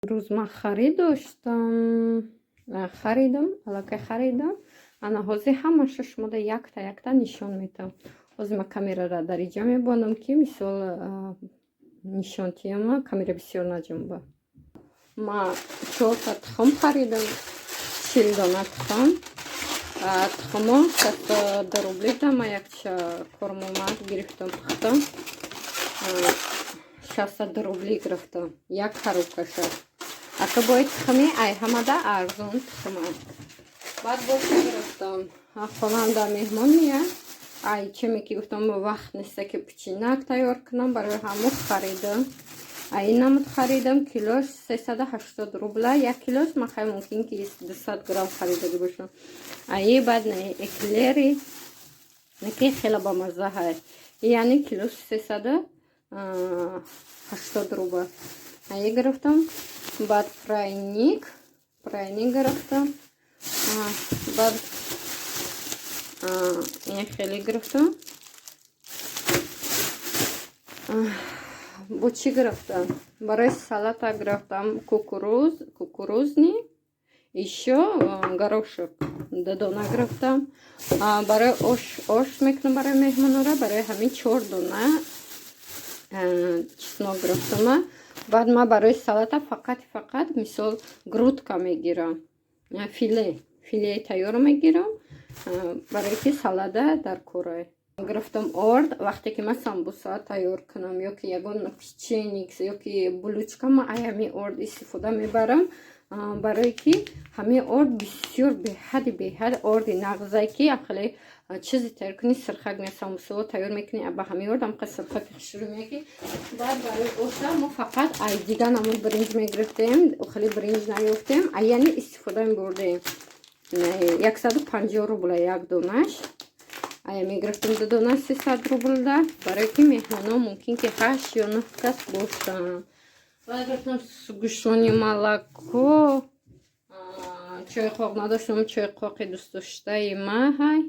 Рӯз ман харид доштам, харидам, аллакай харидам. Ана ҳозир ҳамаша шумода якта якта нишон медиҳам. Ҳозир ман камерара дар иҷа мебонам, ки мисол нишон тиёма, камера бисёр наҷунба. Ма чорта тухм харидам, 40 дона тухм. Тухмо 62 рубли. Да ма якча корм омад, гирифтам, пухтам. 62 рубли гирифтам як коробкаша. Ака бои тухми ай ҳамада арзон тухма. Баъд боз гирифтам, хонанда меҳмон меяд. Ай чеме ки гуфтам, вақт неста, ки печенье тайёр кунам, барои ҳамо харидам. Ай намуд харидам, килош 380 рубла як килош. Ман хай мумкин ки 200 грамм харидагӣ бошам. Аи баъд эклери ки хеле бамазза ҳай, яъне килош 380 рубл. Аи гирифтам. Баъд пряник гирифтам. Баъд ин хеле гирифтам. Бо чӣ гирифтам? Барои салата гирифтам кукуруз, кукурузный, ещё горошек ду дона гирифтам. Барои ош, ош мекунам барои меҳмонора, барои ҳамин чор дона чеснок гирифтама. Баъд ман барои салата фақат мисол грудка мегирам, филеи тайёр мегирам, барое ки салада дар корай. Гирифтам орд, вақте ки ман самбуса тайёр кунам ё ки ягон печенье ё ки булочка, ман ай ҳамин орд истифода мебарам, барое ки ҳамин орд бисёр беҳади беҳад орди нағзае, ки хеле чизе тайёр кунӣ, сирхак ме самбусао тайёр мекунӣ ба ҳамин орд, ҳамқа сирхаки хушрӯ меки. Баъд барои оша мо фақат ай дига намуд биринҷ мегирифтем, хеле биринҷ наёфтем, ай яъне истифода мебурдем. 150 рубла як донаш. Ая мегирифтем ду дона 300 рублда, барое ки меҳмоно мумкин ки ҳашт ё нӯҳ кас бошанд. Баъд гирифтам сгущённое молоко, чойқоқ надоштам, чойқоқи дӯстдоштаи ма ҳай.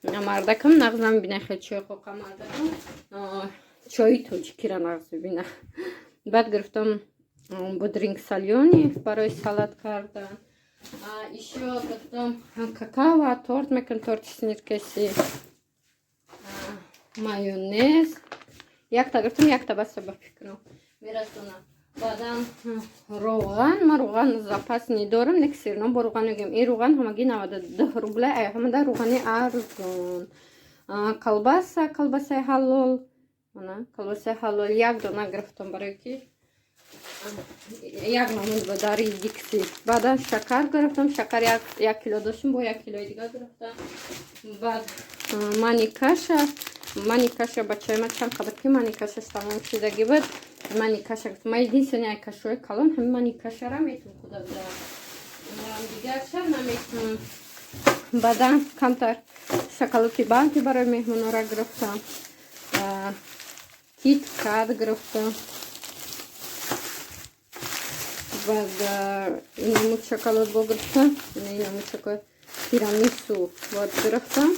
Мардакам нағз намебина хел чойқоқа, мардакам чои тоҷикира нағз мебина. Баъд гирифтам бодринг солёный барои салат кардан. Ещё гирифтам какао, торт мекунам, торти сникерси, майонез якта гирифтам, якта баста ба фикрам мерасонам. Баъдан роған, ман роған запас недорам, не сирно бо роған мегӯям. Ин роған ҳамагӣ 92 рубла, ай ҳамада роғани арзон. Колбаса, колбасаи ҳалол, колбасаи ҳалол як дона гирифтам, барое ки як намуд ба дари дикси. Баъдан шакар гирифтам, шакар як кило доштем, бо як килои дига гирифтам. Баъд мани каша, мани каша бачаи ма чанд қадр ки мани кашаш тамом шудагӣ буд, мани каша гуфтам. Ма единственный кашои калон ҳамин мани кашара метун худа дигарша наметунам. Баъдан камтар шоколади Баунти барои меҳмонора гирифтам, Киткат гирифтам. Баъд инамуд шоколад бо гирифтам, инамуд шоколад, тирамису бод гирифтам.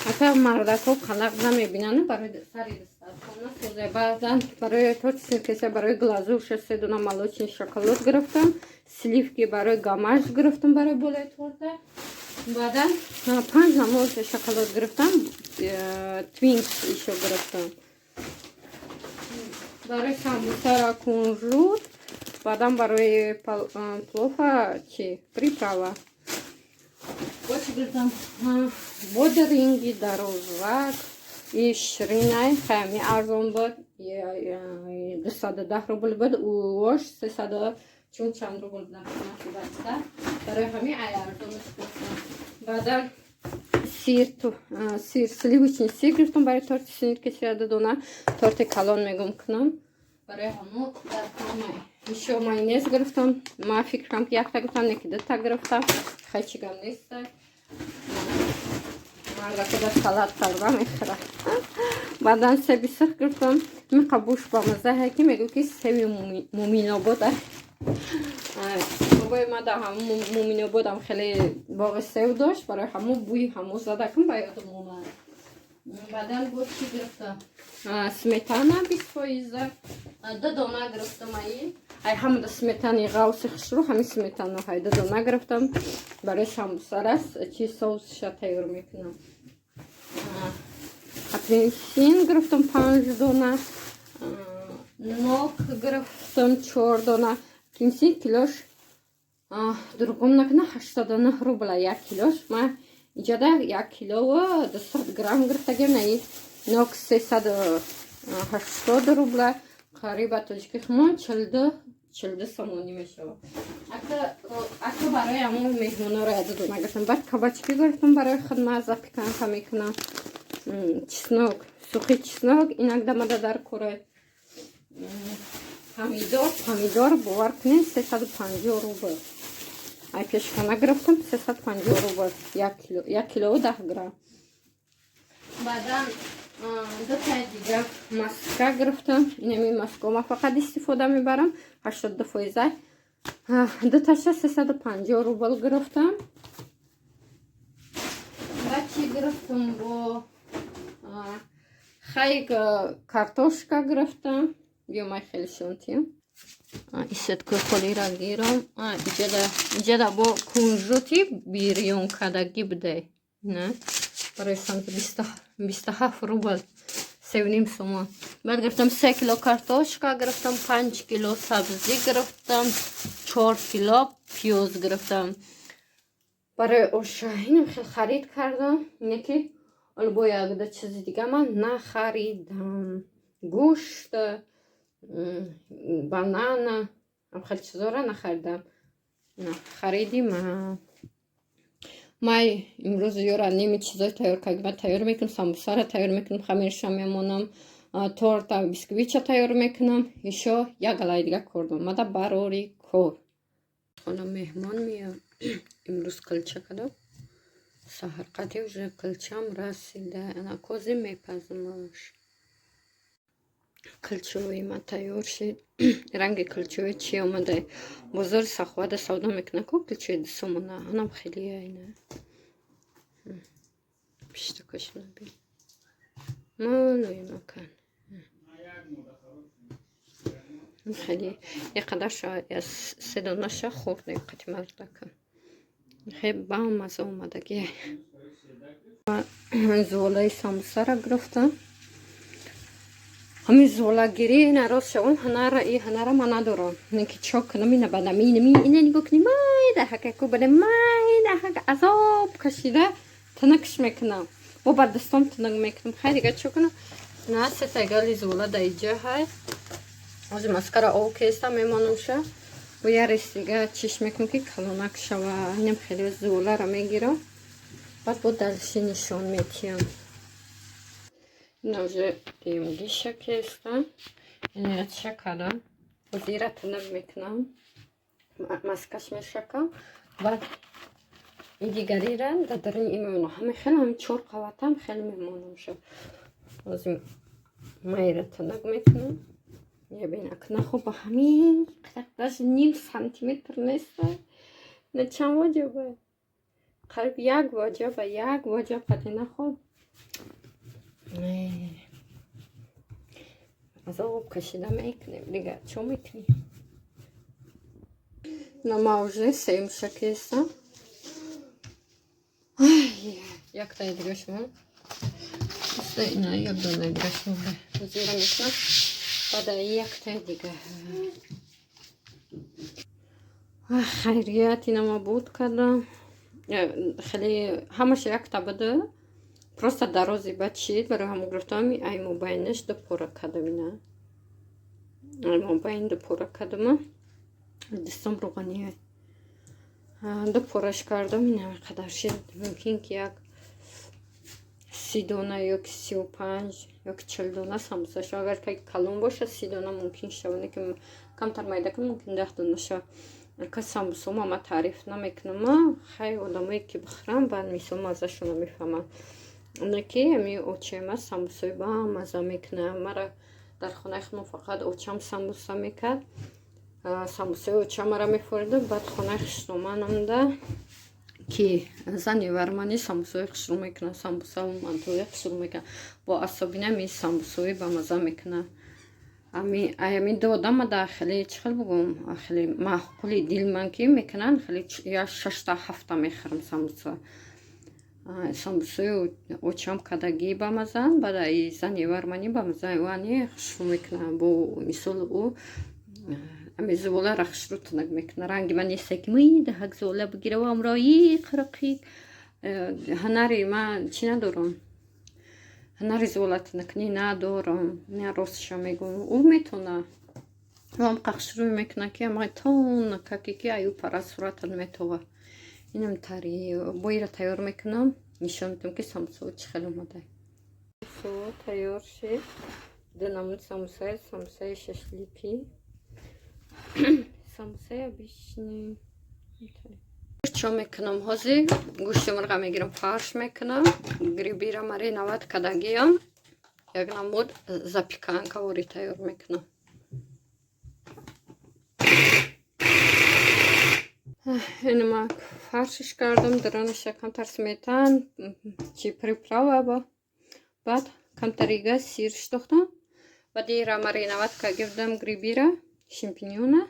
Ата мардако қанақ намебинанд, барои сари дастархона соза. Баъдан барои торти сникерса, барои глазурша се дона молочный шоколад гирифтам, сливки барои гамаш гирифтам, барои болои торта. Баъдан панҷ намуд шоколад гирифтам, Твинкс ещё гирифтам барои самбусара, кунжут, баъдан барои плова чи приправа гирифтам, бодринги дарозак и ширинай, хами арзон буд, 210 рубл буд, уош сесаду чун чанд рубл буд, барои ҳами ай арзон. Баъдан сыр, сливочный сыр гирифтам барои торти сникерси, ду дона торти калон мегум кунам, барои ҳамо дар ещё майонез гирифтам. Ма фикр кардам, ки якта гирифтам, не ки дута гирифтам. Хай, чӣ гап неста, мардакода салат карда мехӯрад. Баъдан себи сирх гирифтам, миқа буш бамаззаҳе, ки мегӯ ки себи Муминобод. Бобои ма дар ҳамун Муминободам хеле боғи сев дошт, барои ҳамун бӯи ҳамун задакам ба ёдам омад. Баъдан бо чӣ гирифта? Сметана 20%, ду дона гирифтам. Ай ҳамада сметани ғавси хушрӯ, ҳамин сметана ҳай ду дона гирифтам, барои самбусарас чи соусша тайёр мекунам. Апельсин гирифтам панҷ дона, нок гирифтам чор дона. Апельсин килош, дурӯғум накунам, 89 рубла як килош. Ма иҷода 1 килову 200 грамм гирифтагем. Наи нок 380 рубла, қариба тоҷики хумон 42 сомонӣ мешавад. Ака барои ҳамон меҳмонора яду дона гирифтам. Баъд кабачки гирифтам, барои хидмат запеканка мекунам. Чеснок, сухой чеснок инак дамада дар кора. Помидор, помидор, бовар кунед, 350 рубл. Ай пешхона гирифтам, 350 рубл 1 кило, 1 килову 10 грамм. Баъдан дутаи дига маска гирифтам. Инами маска ма фақат истифода мебарам, 82%. Дуташа 350 рубл гирифтам. Баъд чӣ гирифтам? Бо хай картошка гирифтам. Биё, май хеле шонтиям исеткӯи холира гирам. Иҷада бо кунжути бирён кардагӣ будай, на барои самт 27 рубл, 3,5 сомон. Баъд гирифтам 3 кило картошка гирифтам, 5 кило сабзӣ гирифтам, 4 кило пиёз гирифтам барои оша. Инам хел харид кардам. Ине ки ҳоло бо якда чизи дига ман нахаридам: гӯшт, банана, хел чизора нахаридам. Хариди май имрӯз ёра ними чизои тайёр кардам, тайёр мекунам, самбусара тайёр мекунам, хамирша мемонам, торта, бисквитча тайёр мекунам. Ишо як галаи дига кор дорам, мада барори кор. Хона меҳмон меяд. Имрӯз килча кардам, саҳарқати уже килчам расида, ана кози мепазмаш. Килчаҳои ма тайёр шид. Ранги килчаҳои чи омада? Бозори Саховада савдо мекунад ку, килчаи 2 сомона, анам хеле айна пиштакашона би молоимакан хеле иқадарша се донаша хӯрдем қати мардака, хеле бамаза омадагӣ. Зуолаи самбусара гирифтам. Ҳамин зуолагирӣ ина рост шавам, ҳанара и ҳанара ман надорам. Ки чо кунам? Ина бадам ина нигоҳ кунӣ, майда ҳакаку бада майда ҳака азоб кашида тинакш мекунам, бо ба дастом тинак мекунам. Хай, дига чо кунам? На сетаи гали зуола да иҷа. Ҳай, ҳозир маскара ов кеста мемонамша, бо я рес дига чиш мекунам, ки калонак шава. Инам хеле зуолара мегирам, баъд бо дальше нишон метиҳам. Ина уже демгиша кеста, инаятша кардам, ҳозира тинак мекунам, маскаш мешакам, баъд и дигарира дар даруни и мемонам. Ҳама хеле ҳами чор қаватам хеле мемонамша. Ҳозир майра тинак мекунам. Ябинак нахо, ба ҳамин қадар, даже ним сантиметр неста. На чанд ваҷаба? Қариб як ваҷаба, як ваҷаб қади нахо. Азоб кашида мекунем, дига чо мекунем? На ма уже семша кеста. Яктаи дига шумо ина, як донаи дига шумо зира мекунам, баъда яктаи дига. Хайрият, инама буд кардам. Хеле ҳамаша якта буда, просто дарози бад шид, барои ҳамо гирифтам. Ай мобайнаш ду пора кардам, ина ай мобайн ду пора кардама, дастом руғани, ду пораш кардам. Ина қадар шид. Мумкин ки як 30 дона ёки 35 ёки 40 дона самбуса шава. Агар ки калон бошад, 30 дона мумкин шава, ки камтар майда кун, мумкин 10 дона шава. Ка самбусома ма таъриф намекунам, хай, одамое ки бихӯрам, баъд мисол маззашона мефаҳманд. Оне ки ами очема самбусои бамазза мекунад. Мара дар хонаи худмон фақат очам самбуса мекард, самбусаи очамара мефорида. Баъд хонаи хиштоманамда Ки зани вармани самбусои хушрӯ мекунад, самбусаву мантуи хушрӯ мекунад, бо асобина ми самбусои бамаза мекунад. Ами ду одама да хеле, чӣ хел бугум, хеле маъқули дилман ки мекунанд, хеле я шашта ҳафта мехӯрам самбуса. Самбусои очам кадагӣ бамазан, баъд аи зани варманӣ бамаза вани хушрӯ мекунад. Бо мисол ӯ ами зуволаро хушрӯ тунак мекунад. Ранги ман несте ки даҳак зувола бигира амрои қирқи ҳунари ман чӣ надорам, ҳунари зувола тунакунӣ надорам. Ростша мегӯм, ӯ метавона, ӯам хушрӯ мекунад, ки амай тонакаке ки аю пара суратат метова. Инам тари бо ира тайёр мекунам, нишон медиҳам, ки самбусао чӣ хел омада. Тайёр шид ду намуд самбусаи: самбусаи шашлики, самбусаи обычный. Чо мекунам ҳозир? Гӯшти мурға мегирам, фарш мекунам, грибира мариновать кардагиам, як намуд запеканка ворӣ тайёр мекунам. Инама фаршиш кардам, даронаша камтар сметан, чи приправа, баъд камтарига сирш дохтам. Баъд ира мариновать кардам, грибира, шампиньона.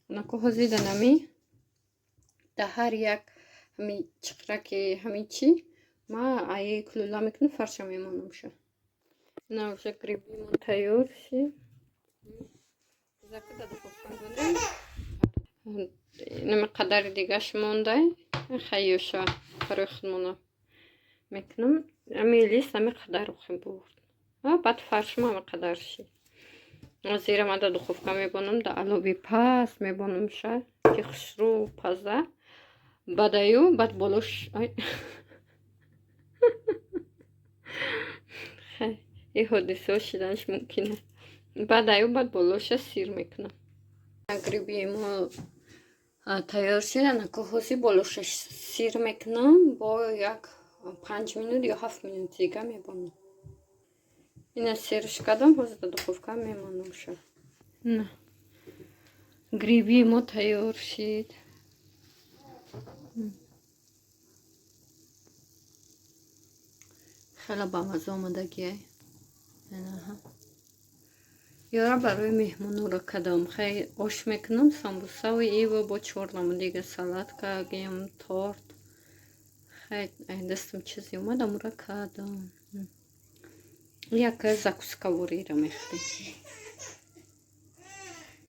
Онако ҳозир данами да ҳар як ҳами чиқраки ҳами чӣ ма аи кулула мекунам, фарша мемонамша. Ина уже грибимон тайёр шид. Инами қадари дигаш мондай, хайёша барои худмона мекунам. Ами лист ами қадар охи бурд, баъд фаршма ами қадар шид. Зира ма да духовка мебонам, да алови паст мебонамша, ки хушрӯ паза. Баъдаю баъд болош и ҳодисаҳо шиданаш мумкин. Баъдаю баъд болоша сир мекунам. Гриби мо тайёр шид. Анако ҳозир болоша сир мекунам, бо як 5 минут ё 7 минут дига мебонам. Ина сирш кардам, ҳозир да духовка мемонамша. Гриби мо тайёр шид. Хеле бамаза омадагиай. Ёра барои меҳмонуро кардам. Хай, ош мекунам, самбусаву ива, бо чор намуд дига салат кардем, торт. Хай, дастам чизе омад, амура кардам. Як закуска ворира мехӯрем.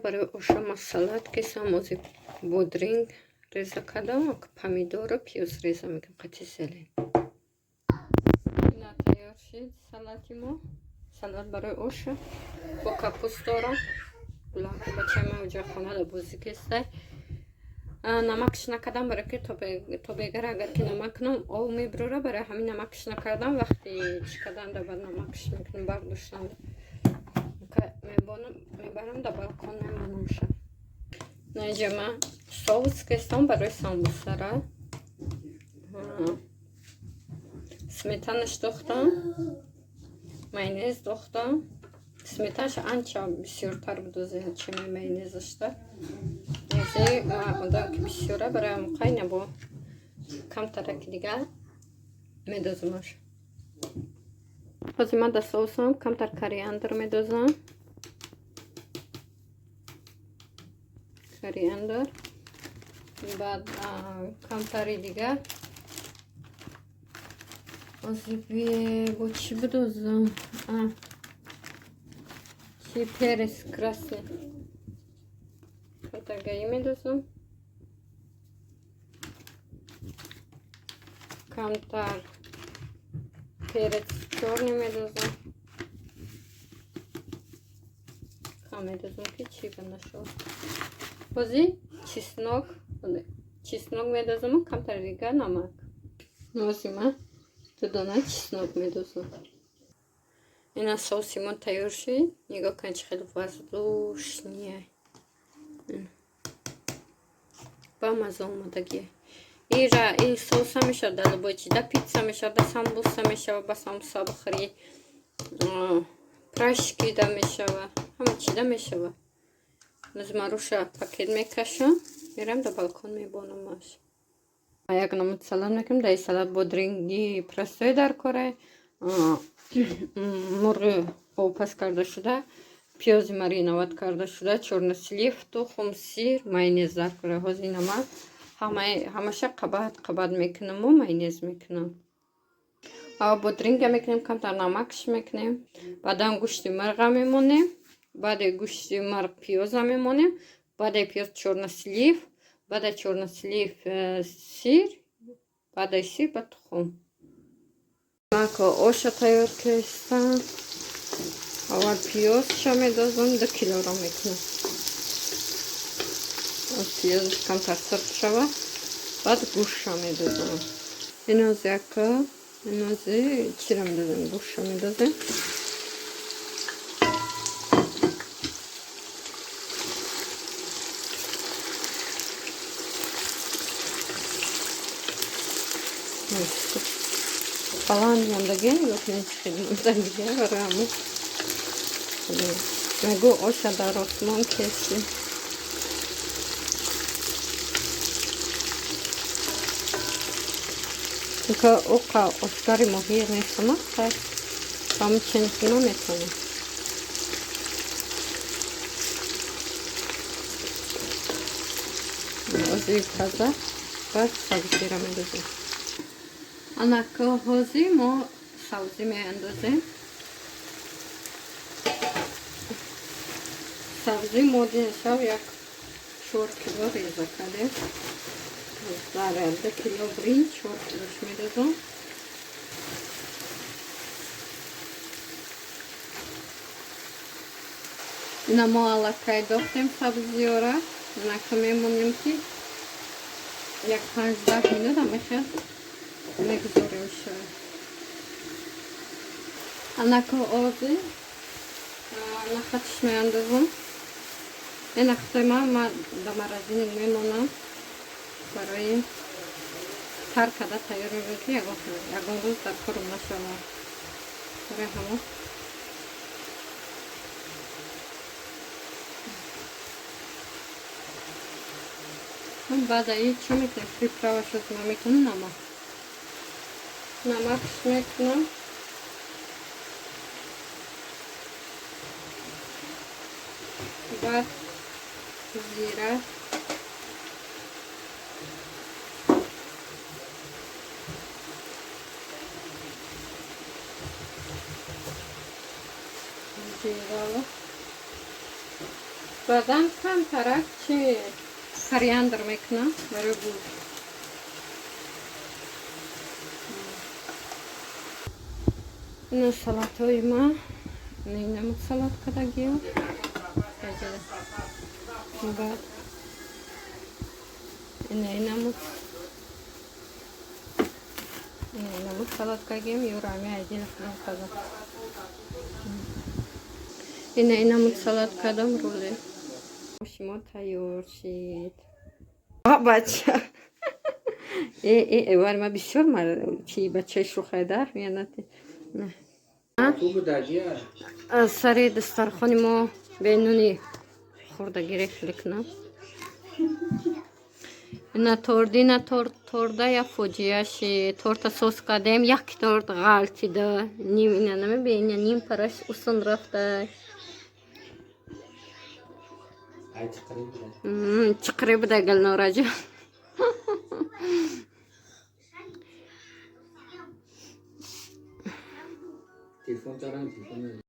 Барои оша ма салат кесам. Ози бодринг реза кардам, помидору пиёз реза мекунам қати зелень. Ина тайёр шид салати мо, салат барои оша бо капуст дорам. Бачаи ман уҷа хонада бозӣ кестай. Намакш накардам, барои ки то бегар агар ки намак кунам, об мебирора. Барои ҳамин намакш накардам. Вақти чӣ карданда баъд намакш мекунам, бардоштанда мебарам, да балкон мемонамша. Наиҷа ман соус кестам барои самбусара. Сметанаш дохтам, майонез дохтам. Сметанаш анча бисёртар будозем, чими майонезашта. Одам ки бисёра, барои ҳамқайна бо камтараки дига медозамаш. Ҳозир ман дар соусам камтар кориандр медозам, кориандр, баъд камтари дига ҳозир бо чӣ бидозам? Чи, перец красный камтар гаӣ медозам, камтар перец чёрный медозам, кам медозам, ки чӣ ба нашавад. Ҳозир чеснок медозаму камтар дига намак. Ҳозир ман ду дона чеснок медозам. Ина соуси мо тайёр шид. Нигоҳ кунед, чӣ хеле воздушный, бамаза омадагие. Ира ин соуса мешавад дар любой чи, да питса мешавад, да самбуса мешавад, ба самбуса бихӯрӣ, прашки да мешавад, ҳама чи да мешавад. Мазмаруша пакет мекашам, мерам, да балкон мебонамаш. Як намуд салат мекунем. Дар салат бодринги простой дар кора, мурғи обпаз карда шуда, пиёзи мариновать карда шуда, чёрнослив, тухм, сир, майонез дар кора. Ҳозир ина ман ҳамаша қабат қабат мекунаму майонез мекунам. Бодринга мекунем, камтар намакш мекунем, баъдан гӯшти мирға мемонем, баъде гӯшти мирғ пиёза мемонем, баъде пиёз чёрнослив, баъде чёрнослив сир, баъде сир ба тухм. Мако оша тайёр кестам. Аввал пиёзша медозам, 2 килоро мекунам. Пиёзаш камтар сурх шавад, баъд гӯштша медозам. Иноз яка, инози чиро медозем? Гӯштша медозем. Баланд мондагӣ ё хеле мондагӣ, барои ҳамун мегӯ оша дар осмон кеси. Оқа оскари моҳир нестама, ҳамун чен куна метавонам. Ози таза, баъд сабзиро медозем. Анако ҳозир мо сабзӣ меандозем. Сабзӣ мо диншав як 4 кило реза кардем. Дар 2 кило бринҷ 4 килош медозам. Ина мо аллакай дохтем сабзиёра. Инака мемонем, ки як 5-10 минут ҳамеша мегузорем ша. Анако ози нахатиш меандозам. Ин нахатой ман да морозильник мемонам, барои тар карда тайёр мебинем, ки ягон рӯз дар корум нашавад. Барои ҳамон баъд аи чӣ мекунем? Приправа шуд, ма мекунам намак. Намакш мекунам. Баъд зира. Зираро. Баъдан камтарак чи кориандр мекунам барои бӯй. Ина салатҳои ма, инамуд салат кардагиам. Баъд ина инамуд салат кардагиам, ёро ами айдина худам кардам. Ина инамуд салат кардам, руле. Оши мо тайёр шид. Бача. Э, э, вар ма бисёр чи бачаи шӯхайда меянати. Сари дастархони мо бенуни хӯрдагире хеле кунам. Ина торт, ина торт, торда я фоҷиа шид. Торта соз кардем, як торт ғалтида. Ним ина намебини, ним параш усон рафта. Чиқире буда, Гулнораҷон. Телефон дорам, телефон.